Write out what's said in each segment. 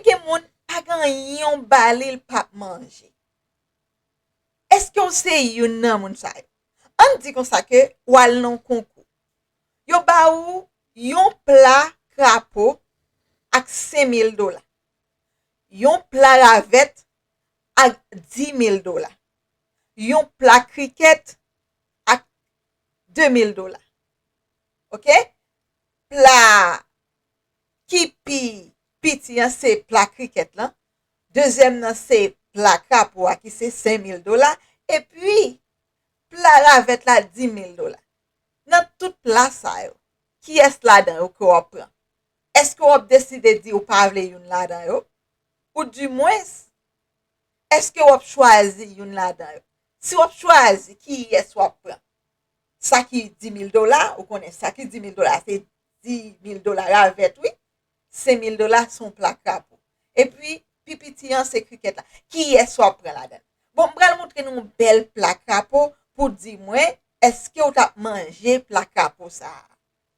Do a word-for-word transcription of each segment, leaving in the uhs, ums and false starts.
Gen moun pa gen anyen w ba li, l p ap manje. Èske w se youn nan moun sa yo? Ann di konsa ke w al nan yon konkou. Yo ba ou yon pla krapo ak senk mil dola. Yon pla ravèt ak dis mil dola. Yon pla krikèt ak de mil dola. Oke? Pla ki pi piti an se pla krikèt lan. Dezyèm nan se pla krapo a ki se senk mil dola. Epi pla ravèt la dis mil dola. Nan tout pla sa yo, kiyès ladan yo ke w ap pran? Èske w ap deside di ou pa vle youn ladan yo? Oudimwens, èske w ap chwazi youn ladan yo? Si w ap chwazi, kiyès w ap pran? Sa ki dis mil dola, ou konnen sa ki dis mil dola, se dis mil dola ravèt, wi. Senk mil dola se yon pla krapo. Epi, pi piti an, se krikèt la. Kiyès w ap pran ladan l? Bon, m pral montre nou yon bèl pla krapo pou di mwen, èske w t ap manje pla krapo sa a?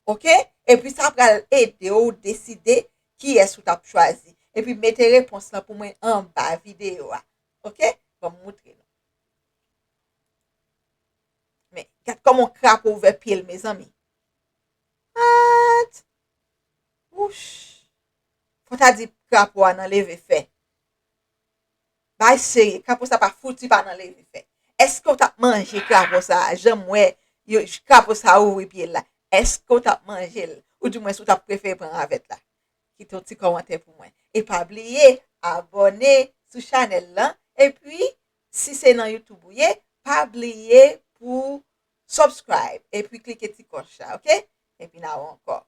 Oke? Epi sa pral ede w deside kiyès ou t ap chwazi. Epi mete repons lan pou mwen anba videyo a. Oke? Ban m montre nou. Men, gad kòman krapo ouvè pye l, mezanmi. What? Wouch. Fò ta di krapo a nan leve fè. Bay serye, krapo sa pa fouti pa nan leve fè. Èske w t ap manje krapo sa a? Jan m wè yo, krapo sa a ouvri pye l la. Èske w t ap manje l? Oudimwens, ou t ap prefere pran ravèt la? Kite yon ti kòmantè pou mwen. E pa bliye abòne sou chanèl lan. Epi, si se nan YouTube ou ye, pa bliye pou subscribe. Epi klike ti kòch la, oke? Epi n a wè ankò.